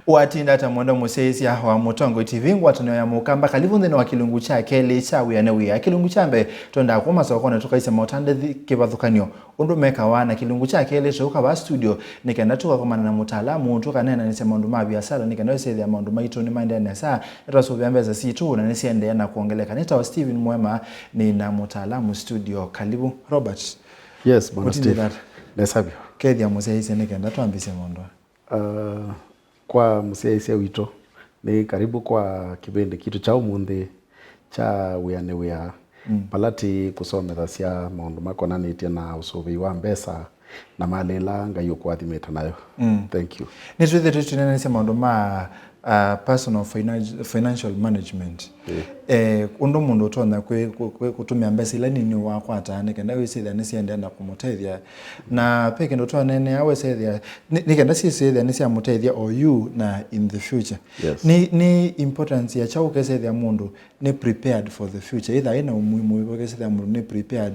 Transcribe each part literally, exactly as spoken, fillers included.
Watinda ata mwendwa mũsyaĩĩsya wa Mũtongoi T V ngwatanĩo ya Mũkamba? Kalivu nthĩnĩ wa kĩlungu kya kelĩ kya Wĩa nĩ Wĩa. Kĩlungu kya mbee, twendaa kuma sokonĩ tũkaisye maũtandathi kĩvathũkany'o ũndũ mekawa, na kĩlungu kya kelĩ tũũka vaa studio nĩ kenda tũkakomana na mũtaalamu tũkaneenanĩsya maũndũ ma viasala nĩ kenda wĩsĩthĩa maũndũ maitũ nĩmaendee nesa, nĩtwasũvĩa mbesa sitũ na nĩsiendee na kwongeleka. Nĩtawa Steven Mwema, nĩ na mũtaalamu studio. Kalivu, Robert. Yes, bwana Steve. Nesa vyũ. Kethya mũsyaĩĩsya nĩ kenda twambĩsye maũndũ. Uh, kwa mũsyaĩĩsya witũ, nĩ karibu kwa kĩvĩndĩ kitũ kya ũmũnthĩ kya Wĩa nĩ Wĩa, mm, vala tĩ kũsomethasya maũndũ makonanĩtye na ũsũvĩi wa mbesa na malĩ ĩla Ngai ũkũathimĩte nayo. Mm. Thank you. Nĩtwĩthĩtwe tũneenanĩsya maũndũ ma uh, personal finan- financial management. Eh, ũndũ mũndũ ũtonya kwĩ- kwĩ- kwĩ- kũtũmĩa mbesa ila nini wakwata nĩ kenda wĩsĩthĩa nĩsiendee na kũmũtethya. Na ve kĩndũ twaneenea wĩsĩthĩa nĩ- nĩ kenda syĩsĩthĩa nĩsyamũtethya o yu na in the future. Yes. Nĩ, nĩ importance ya kyaũ ũkesĩthĩa mũndũ nĩ prepared for the future? Ĩtha ĩna ũmuimu wĩva ũkesĩthĩa mũndũ nĩ prepared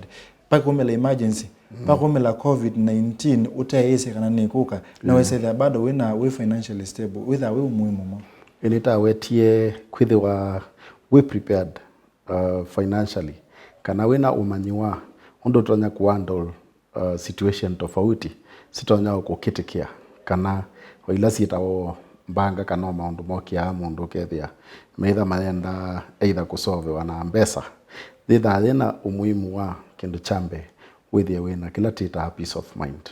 pakumĩla emergency, pakumĩla covid nineteen ũteĩsĩ kana nĩkũka, na wĩsĩthĩa bado wĩna, wĩ financially stable, wĩthaa wĩ ũmuimu mũno. Ĩĩ, nĩtawetie kwĩthĩwa wĩ prepared, uh, financially, kana wĩna ũmanyi wa ũndũ ũtonya kũhandle, uh, situation tofauti sitonya kũkĩtĩkĩa, kana o ila syĩtawa mbanga, kana o maũndũ mokĩaa mũndũ ũkethĩa meitha mayenda either kũsovewa na mbesa. Yĩthaa yĩna ũmuimu wa kĩndũ kya mbee wĩthĩe wĩna kĩla twĩtaa peace of mind,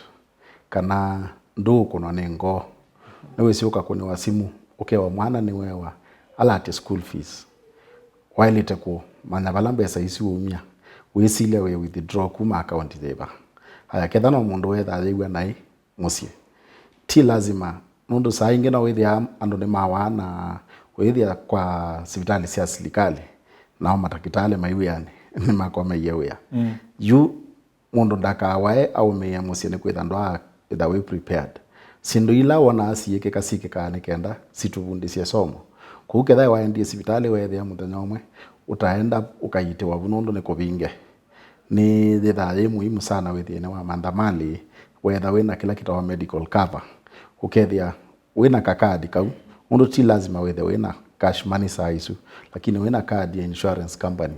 kana ndũũkũnwa nĩ ngoo. Nĩwĩsĩ ũkakũnĩwa simũ, ũkewa mwana nĩwewa alate school fees. Waĩlĩte kũmanya vala mbesa isu waumya, wĩsilya wĩ withdraw kuma account yĩva. Aya, ketha no mũndũ wethaa yĩw'a naĩ mũsyĩ, ti lazima, nũndũ saa ingĩ no wĩthĩa andũ nĩmawaa na ũyĩthĩa kwa sivitalĩ sya silikalĩ, nao matakĩtalĩ mai wĩanĩ nĩmakomeie wĩa. Mm. Yu mũndũ ndakawae aũmĩĩe mũsyĩ nĩkwĩtha ndwaa ĩtha wĩ prepared. Syĩndũ ila wonaa siĩkĩka syĩkĩkaa nĩ kenda situvundĩsye somo. Kwoou ketha waendie sivitalĩ weethĩa mũthenya ũmwe ũtaenda ũkaiitĩwa vu nũndũ nĩ kũvinge, nĩ yĩthaa yĩ muhimu sana wĩthĩe nĩwamantha malĩ, weetha wĩna kĩla kĩtawa medical cover, ũkethĩa wĩna kakadi kau, nũndũ ti lazima wĩthe wĩna cash money saa isu, lakini wĩna card ya insurance company,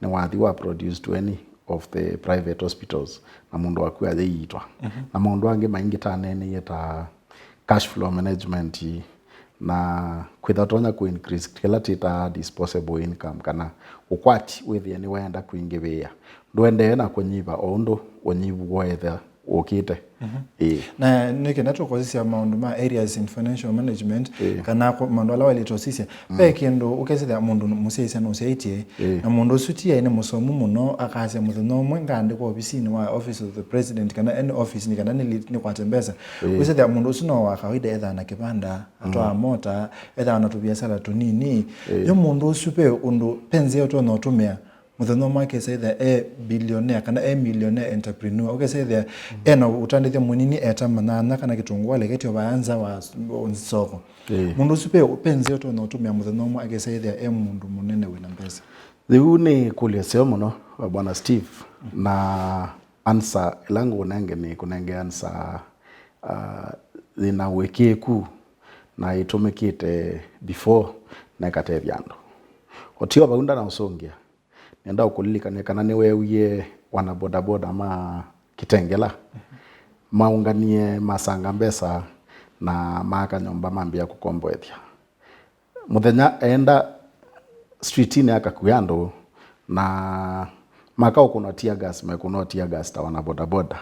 nĩwathi wa produce to any of the private hospitals na mũndũ waku ayĩiitwa. Mhm. Na maũndũ angĩ maingĩ taneeneie ta cash flow management, na kwĩtha ũtonya kũ increase kĩla twĩtaa disposable income, kana ũkwati wĩthĩe nĩwaenda kwingĩvĩĩa, ndũendee na kũnyiva o ũndũ ũnyivu weetha ũkĩte. Mhm. Ĩĩ. Na nĩ kenda tũkosisya maũndũ ma areas in financial management, ĩĩ, kana kũ- maũndũ ala waĩlĩte ũsisya. Mm. Ve kĩndũ ũkesĩthĩa mũndũ mũsyaĩĩsya nũsyaĩtye, ĩĩ, na mũndũ ũsu ti aĩ nĩ mũsomu mũno, akasya mũthenya ũmwe ngaandĩkwa ovisinĩ wa office of the president kana any office nĩ kana nĩli- nĩkwate mbesa. Ĩĩ. Wĩsĩthĩa mũndũ ũsu no wa kawaida, ethaa na kĩvanda, atwaa, mm, mota, ethaa na tũviasala tũnini. Ĩĩ. Yo mũndũ ũsu ve ũndũ, ve nzĩa ũtonya ũtũmĩa mũthenya ũmwe akesa ĩthĩa e billionaire kana e millionaire entrepreneur, ũkesa ĩthĩa, mm, ena ũtandĩthya mũnini eta manyanya kana kĩtũngũũ aleketye vaya nza wa s- soko. Ĩĩ. Mũndũ ũsu ve, ve nzĩa ũtonya ũtũmĩa mũthenya ũmwe akesa ĩthĩa e mũndũ mũnene wĩna mbesa? Yĩu nĩ ĩkũlyo ĩseo mũno, Bwana Steve, na answer ĩla ngũkũnenge nĩ kũnenge answer, uh, yĩna ũĩkĩĩku na ĩtũmĩkĩte before na ĩkatethya andũ. O ti o vau ndanaũsũngĩa, nĩenda ũkũlilikany'a kana nĩweewie wana bodaboda ma Kitengela maũnganie, masanga mbesa na maaka nyũmba mambĩĩa kũkomboethya. Mũthenya eenda streetini akakua andũ na makaũkũnwa tear gas, mekũnwa tear gas ta wana bodaboda.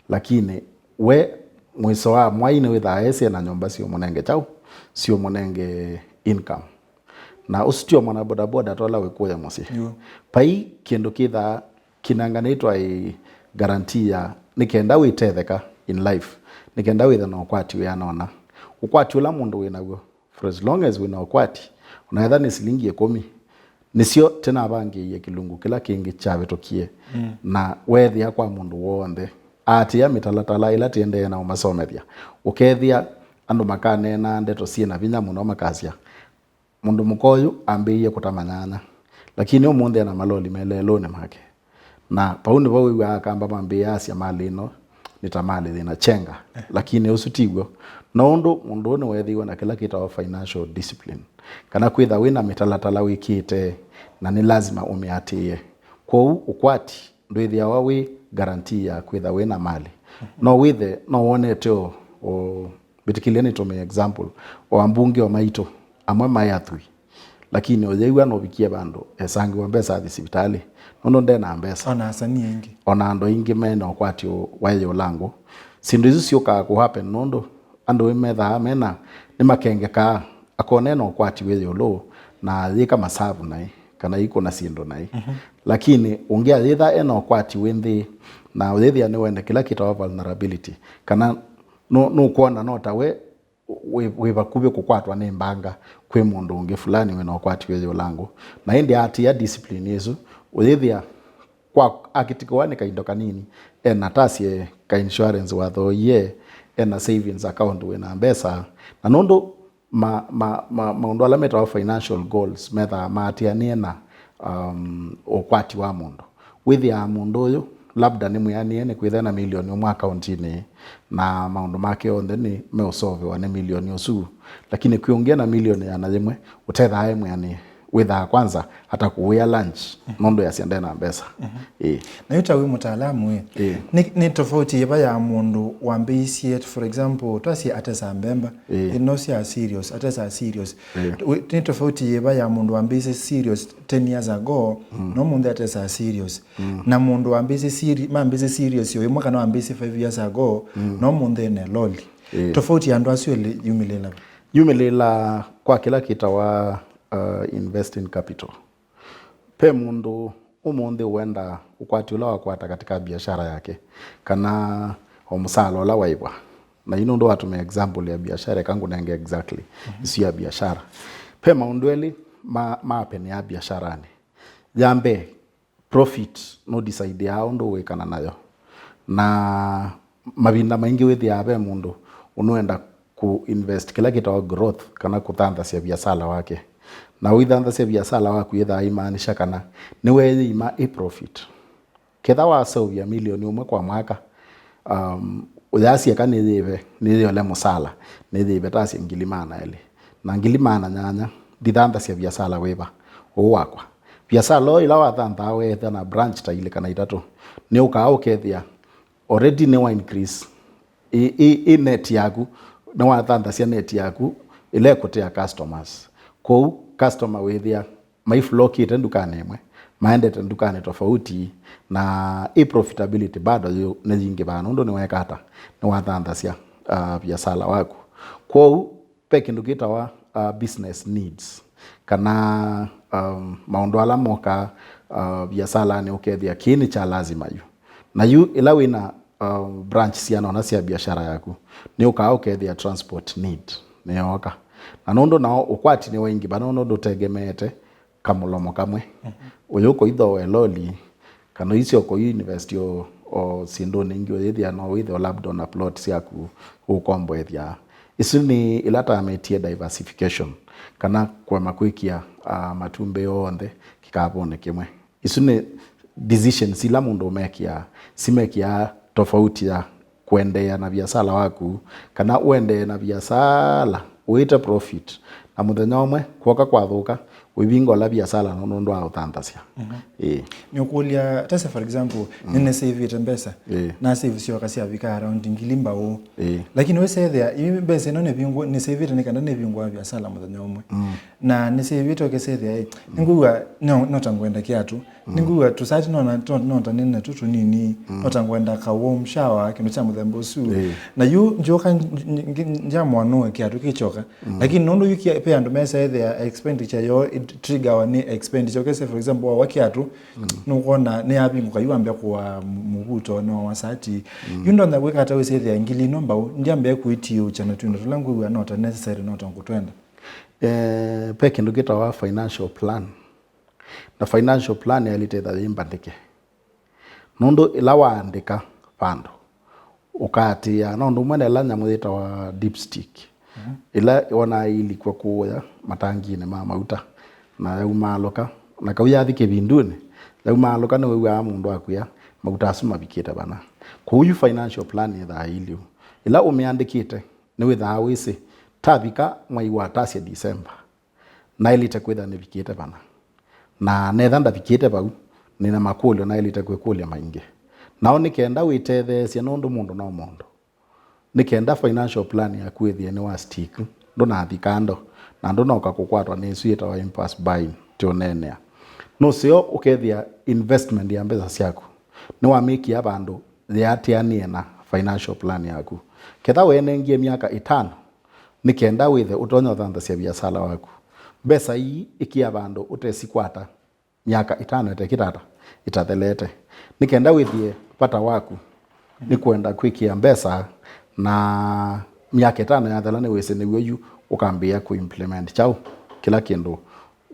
Lakini we mwiso wa mwai nĩwĩthaa esĩ ena nyũmba siũmũnenge kyaũ, siũmũnenge income. Na ũsu tio mwana bodaboda tola wĩkũya mũsyĩ. Yu. Vai kĩndũ kĩthaa kĩnanganĩtwa ĩ guarantee ya nĩ kenda wĩtetheka in life, nĩ kenda wĩthe na ũkwati wĩanona. Ũkwati ũla mũndũ wĩ naw'o, for as long as wĩna ũkwati, ona etha nĩ silingi ĩkũmi, nĩsyo tena avangĩĩie kĩlungu kĩla kĩngĩ kyavĩtũkie. Mm. Na weethĩa kwa mũndũ w'onthe, aatĩĩa mĩtalatala ĩla tĩendee na ũmasomethya, ũkethĩa andũ makaneenaa ndeto syĩ na vinya mũno, makasya, mũndũ mũka ũyũ ambĩĩie kũta manyanya, lakini ũmũnthĩ ena maloli me lelũnĩ make. Na vau nĩvo wĩw'aa Akamba mambĩĩasya malĩ ĩno, nĩ ta malĩ yĩna chenga. Lakini ũsu ti w'o. No ũndũ mũndũ ũyũ nĩweethĩiwe na kĩla kĩtawa financial discipline, kana kwĩtha wĩna mĩtalatala wĩkĩte na nĩ lazima ũmĩatĩĩe. Kwoou ũkwati ndwĩthĩawa wĩ guarantee ya kwĩtha wĩna malĩ. No wĩthe, no wonete o, o mbĩtĩkĩlya nĩtũmĩe example, o ambunge o maitũ, amwe maĩ athwii, lakini ũyĩw'a nũvikie vandũ esangĩwa mbesa athi sivitalĩ, nũndũ ndena mbesa. Ona asanii aingĩ. Ona andũ aingĩ mena ũkwati ũ-, wa ĩũlangũ. Syĩndũ isu syũkaa kũ happen nũndũ andũ methaa mena, nĩmakengekaa, akona ena ũkwati wĩ ĩũlũ, na yĩka masavu naĩ, kana ikũna syĩndũ naĩ. Lakini ũngĩ ayĩtha ena ũkwati wĩ nthĩ, na ũyĩthĩa nĩwene kĩla kĩtawa vulnerability, kana nũ-, nũkwona no ta we wĩ, wĩ vakuvĩ kũkwatwa nĩ mbanga kwĩ mũndũ ũngĩ fulani wĩna ũkwati wĩ ĩũlangũ. Na ĩndĩ aatĩĩa discipline ĩsu, ũyĩthĩa kwa akĩtikĩwa nĩ kaindo kanini, ena tasye ka insurance wathooie, ena savings account wĩna mbesa. Na nũndũ ma, ma, ma, maũndũ ala metawa financial goals methaa maatĩanĩe na, um, ũkwati wa mũndũ. Wĩthĩaa mũndũ ũyũ labda nĩ mwĩanĩe nĩ kwĩtha na milioni ũmwe akauntinĩ, na maũndũ make onthe nĩ meũsovewa nĩ milioni ũsu, lakini kwĩ ũngĩ ena milioni ĩana yĩmwe ũtethaa e mwĩanĩe, wĩthaa kwanza atakũĩa lunch nũndũ yasya ndena mbesa. Ĩĩ. Na yu ta wĩ mũtaalamu ĩ, Ĩĩ. nĩ, nĩ tofauti yĩva ya mũndũ wambĩĩisye, for example, twasye atesa mbemba, Ĩĩ. ino sya cereals, atesa cereals. Ĩĩ. Wĩ-, nĩ tofauti yĩva ya mũndũ wambĩĩisye cereals ten years ago, no mũnthĩ atesa cereals? Na mũndũ wambĩĩisye seri-, mambĩĩisye cereals o ĩmwe kana wambĩĩisye five years ago, no mũnthĩ ene loli. Ĩĩ. Tofauti ya andũ asu elĩ yumĩlĩla va? Yumĩlĩla kwa kĩla kĩtawa, uh, investing capital. Ve mũndũ ũmũnthĩ ũenda ũkwati ũla wakwata katika biashara yake, kana o mũsaala ũla waĩvwa. Na yu nũndũ watũmĩa example ya biashara, eka ngũnenge exactly isu ya biashara. Ve maũndũ elĩ ma, mapenea biasharanĩ. Ya mbee, profit nũ decideaa ũndũ ũĩkana nayo. Na mavinda maingĩ wĩthĩaa ve mũndũ ũnũenda kũ invest kĩla kĩtawa growth kana kũthanthasya viasala wake. Na ũithanthasya viasala waku yĩthaa imaanisha kana nĩweeyĩima ĩ profit. Ketha waseũvya milioni ũmwe kwa mwaka, um, ũyasya eka nĩyĩve, nĩyĩole mũsala, nĩyĩve tasya ngili maana elĩ. Na ngili maana nyanya, ndithanthasya viasala wĩva, ũũ wakwa. Viasala ũũ ĩla wathanthaa weethĩa na branch ta ilĩ kana itatũ, nĩũkaa ũkethĩa already nĩwa increase ĩ, ĩ, ĩ net yaku, nĩwathanthasya net yaku ĩla ĩkũtea customers. Kwoou customer wĩthĩa maiflokĩte ndukanĩ ĩmwe, maendete ndukanĩ tofauti, na ĩ profitability bado yĩ, nĩyingĩvaa nũndũ nĩweka ata, nĩwathanthasya, uh, viasala waku. Kwoou ve kĩndũ kĩtawa, uh, business needs, kana, um, maũndũ ala mokaa, uh, viasalanĩ ũkethĩa kĩĩ nĩ kya lazima yu. Na yu ĩla wĩna, um, branch siana ona sya biashara yaku, nĩũkaa ũkethĩa transport need nĩyooka. Na nũndũ nao ũkwati nĩwaingĩva, nũndũ ndũtegemeete kamũlomo kamwe. Ũyũ kũithoe loli, kana ũisyoka ũinvest o, o syĩndũnĩ ingĩ, ũyĩthĩa no wĩthĩe labda ona plot syaku ũkomboethya. Isu nĩ ĩla tametie diversification, kana kũema kwĩkĩa, ah, matumbĩ onthe kĩkavũnĩ kĩmwe. Isu nĩ decisions ila mũndũ ũmekĩaa, simekĩaa tofauti ya kũendeea na viasala waku, kana ũendee na viasala ũĩte profit, na mũthenya ũmwe kwoka kwathũka, ũivinga ũla viasala nũndũ wa ũthanthasya. Ĩĩ. Nĩũkũlya, tase for example, nĩnĩsĩvĩte mbesa, Ĩĩ. Na save syoka syavika around ngili mbaũ. Ĩĩ. Lakini wĩsethĩa, ĩ mbesa ĩno nĩvingũ-, nĩsĩvĩte nĩ kana nĩvingũa viasala mũthenya ũmwe. Na nĩsĩvĩte ũkĩsethĩa, ĩ, nĩngwĩw'a no, no ta ngwenda kĩatũ. Nĩngwĩw'a tũsati no na, no, no ta nĩ natũ tũnini, no ta ngwenda ka warm shower, kĩndũ kya mũthemba ũsu. Ĩĩ. Na yu njoka nj-, nj-, nj-, njamwanũe kĩatũ kĩkyoka. Lakini nũndũ yu kia, pe andũ mesa ethĩa expenditure yoo it triggerwa nĩ expenditure. Ũkese for example, wawa kĩatũ, nũkwona nĩ yavingũka yu wambĩa kũwa mu-, mũvuto, nĩ wawa sati. Yu ndonya kwĩka ata wĩsethĩa ngili ino mbau, ndyambĩa kwĩtiũkya na twĩndũ tũla ngwĩw'a no ta necessary, no ta ngũtwenda. Eh, pe kĩndũ kĩtawa financial plan. Na financial plan yaĩlĩte ĩtha yĩ mbandĩke. Nũndũ ĩla waandĩka vandũ, ũkaatĩĩa, no ũndũ ũmwe na ĩla nyamũ yĩtawa dipstick. Ĩla wonaa ĩilikwa kũũya matanginĩ ma mauta, na yaumaalũka, na kau yathi kĩvindunĩ, yaumaalũka nĩwĩw'aa mũndũ akwĩa, mauta asu mavikĩte vana. Kwoou yu financial plan yĩthaa ĩiliu. Ĩla ũmĩandĩkĩte, nĩwĩthaa wĩsĩ, tavika mwai wa tasya December, naĩlĩte kwĩthĩa nĩvikĩte vana. Na netha ndavikĩte vau, nĩna makũlyo naĩlĩte kwĩkũlya maingĩ. Nao nĩ kenda wĩtetheesye, nũndũ mũndũ no mũndũ. Nĩ kenda financial plan yaku ĩthĩe nĩ wa stick, ndũnathi kando, na ndũnoka kũkwatwa nĩ ĩsu yĩtawa impulse buying tũneenea. Nũseo ũkethĩa investment ya mbesa syaku nĩwamĩkĩa vandũ yĩatĩanĩe na financial plan yaku. Ketha weenengie myaka ĩtano, nĩ kenda wĩthe ũtonya ũthanthasya viasala waku. Mbesa ii ĩkĩa vandũ ũtesikwata myaka ĩtano ĩtekĩta ata, ĩtathelete. Nĩ kenda wĩthĩe vata waku nĩ kwenda kwĩkĩa mbesa, na myaka ĩtano yathela nĩwĩsĩ nĩw'o yu ũkambĩĩa kũ implement kyaũ kĩla kĩndũ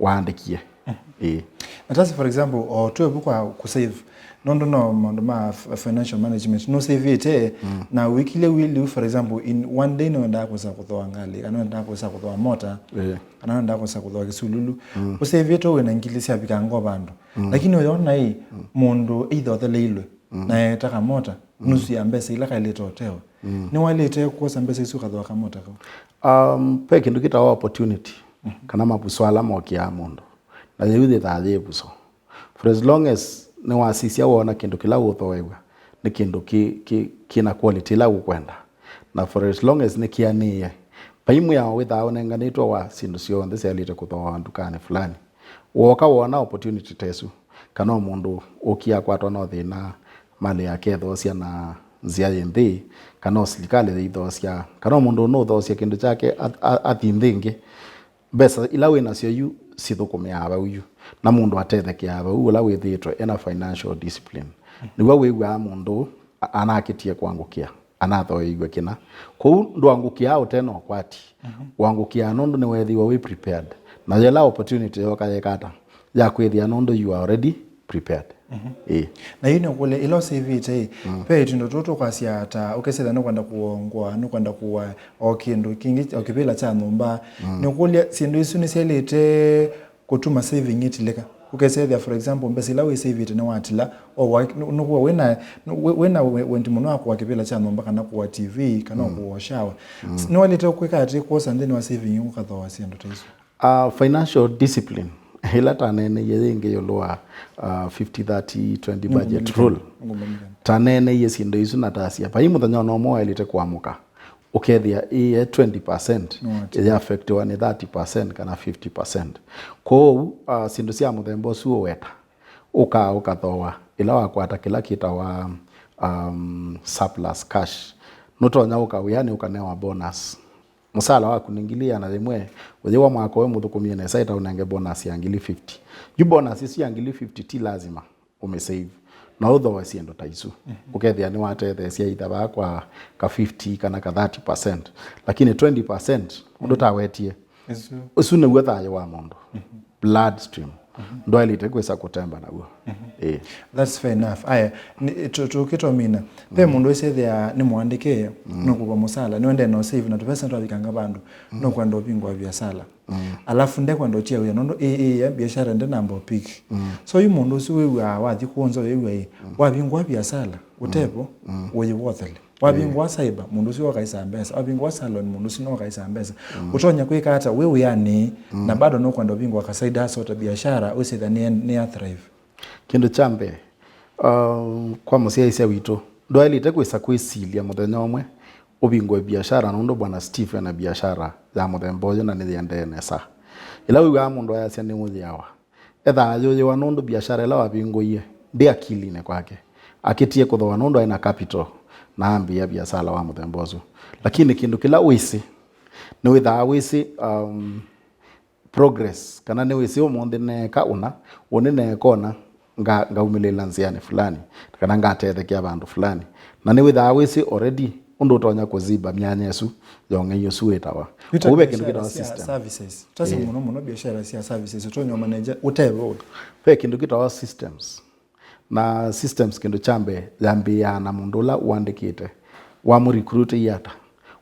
waandĩkie. Ĩĩ. Na tasi, for example, o twĩ vu kwa kũ save, nũndũ no maũndũ ma f-, financial management, nũsavĩte, na wĩkĩlye will yu, for example, in one day nĩwendaa kũsa kũthooa ngalĩ, kana nĩwendaa kũsa kũthooa mota, Ĩĩ. kana nĩwendaa kũsa kũthooa kĩsululu. Ũsavĩte wĩna ngili syavika ngo vandũ. Lakini ũyona ĩ, mũndũ either ũtheleilwe, na eta kamota, nusu ya mbesa ila kaĩlĩte ũtewa. Nĩwaĩlĩte kwosa mbesa isu ũkathooa kamota kau? Um, ve kĩndũ kĩtawa opportunity, kana mavuso ala mokĩaa mũndũ. Na yĩu yĩthaa yĩ vuso. For as long as nĩwasisya woona kĩndũ kĩla ũũthooew'a nĩ kĩndũ kĩ, kĩ, kĩna quality ĩla ũkwenda, na for as long as nĩkĩanĩĩe, vai mwĩao wĩthaa ũnenganĩtwe wa syĩndũ syonthe syaĩlĩte kũthooawa ndukanĩ fulani. Wooka woona opportunity ta ĩsu, kana o mũndũ ũkie akwatwa no thĩna, malĩ yake ethoosya na nzĩa yĩ nthĩ, kana o silikalĩ yĩithoosya, kana o mũndũ ũnũũthoosya kĩndũ kyake ath-, a-, athi nthĩ ĩngĩ, mbesa ila wĩ nasyo yu sithũkũmĩaa vau yu, na mũndũ atethekeaa vau, ũla wĩthĩĩtwe ena financial discipline. Nĩw'o wĩw'aa mũndũ a-, anakĩtie kwangũkĩa, anathoeiw'e kĩna. Kwoou ndwangũkĩaa ũte na ũkwati, wangũkĩaa nũndũ nĩweethĩiwe wĩ prepared. Na yĩla opportunity yoka yeka ata? Ya kwĩthĩa nũndũ you are already prepared. Ĩĩ. Na yu nĩkũlya, ĩla ũsĩvĩte ĩ, ve tũindo tũtũ tũkwasya ta ũkesĩla nĩkwenda kũongwa, nĩkwenda kũwa o kĩndũ kĩngĩ, o kĩvĩla kya nyũmba. Nĩkũlya, syĩndũ isu nĩsyaĩlĩte kũtuma saving ĩtilĩka? Ũkesethĩa, for example, mbesa ila wĩsavĩte nĩwatila, o wa-, nĩ-, nĩkuwa wĩna, wĩ-, wĩna we-, wendi mũno wa kũwa kĩvĩla kya nyũmba, kana kũwa T V, kana kũwa shower. Nĩwaĩlĩte kwĩka atĩ, kwosa nthĩnĩ wa saving ũkathooa syĩndũ ta isu? Uh, financial discipline, ĩla taneeneie yĩngĩ ĩũlũ wa, uh, fifty thirty twenty budget rule. Taneeneie syĩndũ isu na tasya, vai mũthenya ona ũmwe waĩlĩte kũamũka, ũkethĩa ĩye twenty percent, ĩya affectiwa nĩ thirty percent kana fifty percent. Kwoou, uh, syĩndũ sya mũthemba ũsu ũweta, ũkaa ũkathooa, ĩla wakwata kĩla kĩtawa, um, surplus cash. Nũtonya ũka wĩanĩ ũkanewa bonus. Mũsala waku nĩ ngili ĩana yĩmwe, ũyĩwa mwaka ũyũ mũthũkũmie nesa, ĩta ũnenge bonus ya ngili fifty. Yu bonus ĩsu ya ngili fifty ti lazima ũmĩsave. No ũthooe syĩndũ ta isu. Ũkethĩa nĩwatetheesya either vaa kwa ka fifty kana ka thirty percent. Lakini twenty percent, ũndũ tawetie, Ĩsu. Ũsu nĩw'o thayũ wa mũndũ. Bloodstream. Ndwaĩlĩte kwĩsa kũtemba naw'o. Ĩĩ. That's fair enough. Aya, nĩ, tũ-, tũkĩtomina. Ve mũndũ wĩsethĩa nĩ mũandĩke, nũkũva mũsala, nĩwendee no save na tũvesa twavikanga vandũ, nũkwenda ũvingũa viasala. Alafu ndekwenda ũtia wĩa, nũndũ ĩ, ĩ, ya biashara ndenamba ũpiki. So yu mũndũ ũsu wĩw'aa wathi kũnza wĩw'a ĩ, wavingũa viasala, ũtevo, ũyĩwothele. Wavingũa cyber, mũndũ ũsu okaisa mbesa. Wavingũa salon, mũndũ ũsu nokaisa mbesa. Ũtonya kwĩka ata wĩ wĩanĩ, na bado nũkwenda ũvingũa ka side hustle ta biashara, wĩsĩtha nĩ, nĩ ya thrive? Kĩndũ kya mbee, um, kwa mũsyaĩĩsya witũ, ndwaĩlĩte kwĩsa kwĩsilya mũthenya ũmwe ũvingũe biashara, nũndũ Bwana Steve ena biashara ya mũthemba ũyũ na nĩyĩendee nesa. Ĩla wĩw'aa mũndũ ayasya nĩũyĩawa, ethaa ayũyĩwa nũndũ biashara ĩla wavingũie ndĩ akilinĩ kwake. Akĩtie kũthooa nũndũ aĩ na capital na ambĩĩa viasala wa mũthemba ũsu. Lakini kĩndũ kĩla wĩsĩ, nĩwĩthaa wĩsĩ, um, progress, kana nĩwĩsĩ ũmũnthĩ neeka ũna, ũnĩ neeka ũna, nga-, ngaumĩlĩla nzĩanĩ fulani, kana ngatethekea vandũ fulani. Na nĩwĩthaa wĩsĩ already ũndũ ũtonya kũziba myanya ĩsu ya ũng'ei ũsu wĩtawa. Kũu ve kĩndũ kĩtawa system. Services. Tasi mũno mũno biashara sya services, ũtonya ũmaneja ũteve ũũ. Ve kĩndũ kĩtawa systems. Na systems kĩndũ kya mbee yambĩĩaa na mũndũ ũla ũandĩkĩte. Wamũrecruit ata?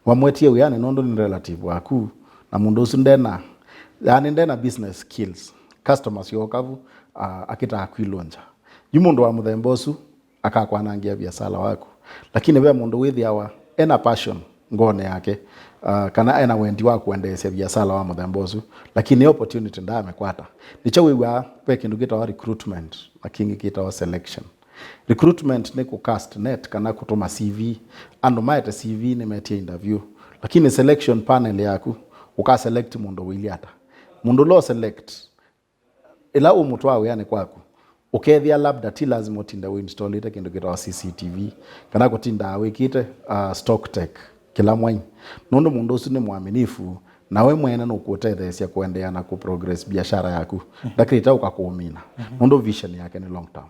Wamwetie wĩanĩ nũndũ nĩ relative waku, na mũndũ ũsu ndena, yaani ndena business skills. Customers yoka vu, a-, akĩtaa kwilũngya. Yu mũndũ wa mũthemba ũsu akakwanangĩa viasala waku. Lakini ve mũndũ wĩthĩawa ena passion ngoonĩ yake, uh, kana ena wendi wa kũendeesya viasala wa mũthemba ũsu, lakini opportunity ndaamĩkwata. Nĩkyo wĩw'aa ve kĩndũ kĩtawa recruitment na kĩngĩ kĩtawa selection. Recruitment nĩ kũ cast net kana kũtũma C V. Andũ maete C V nĩmetie interview, lakini selection panel yaku ũka select mũndũ ũilyĩ ata? Mũndũ ũla ũ select, ĩla ũmũtwaa wĩanĩ kwaku, ũkethĩa labda ti lazima ũtinde ũinstallĩte kĩndũ kĩtawa C C T V, kana kũtindaa wĩkĩte, uh, stock tech kĩla mwai, nũndũ mũndũ ũsu nĩ mwaminifu, na we mwene nũkũũtetheesya kũendeea na kũ progress biashara yaku. Ndakĩlĩte ũka kũũmina, nũndũ vision yake nĩ long term.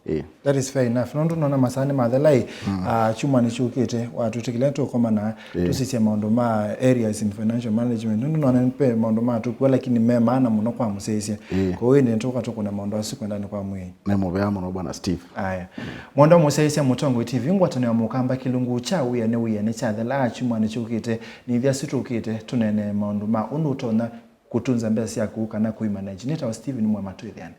Ĩĩ. That is fair enough. Nũndũ nona masaa nĩ mathela ĩ, ah, kyumwanĩ kyũkĩte, watwĩtĩkĩlya tũkomana, tũsisye maũndũ ma areas in financial management. Nũndũ nona pe maũndũ matũkua, lakini me maana mũno kwa mũsyaĩĩsya. Ĩĩ. Kwoou ĩndĩ nĩtũka tũkũne maũndũ asu kwendanĩ kwa mwĩĩ. Nĩ mũvea mũno, Bwana Steve. Aya. Mwenda mũsyaĩĩsya Mũtongoi T V, ngwatanĩo ya Mũkamba kĩlungu kya wĩanĩ wĩanĩ kyathelaa kyumwanĩ kyũkĩte, na ithya situũkĩte tũneenee maũndũ ma ũndũ ũtonya kũtunza mbesa syaku kana kũimanage. Nĩtawa Steven Mwema, twĩthĩane.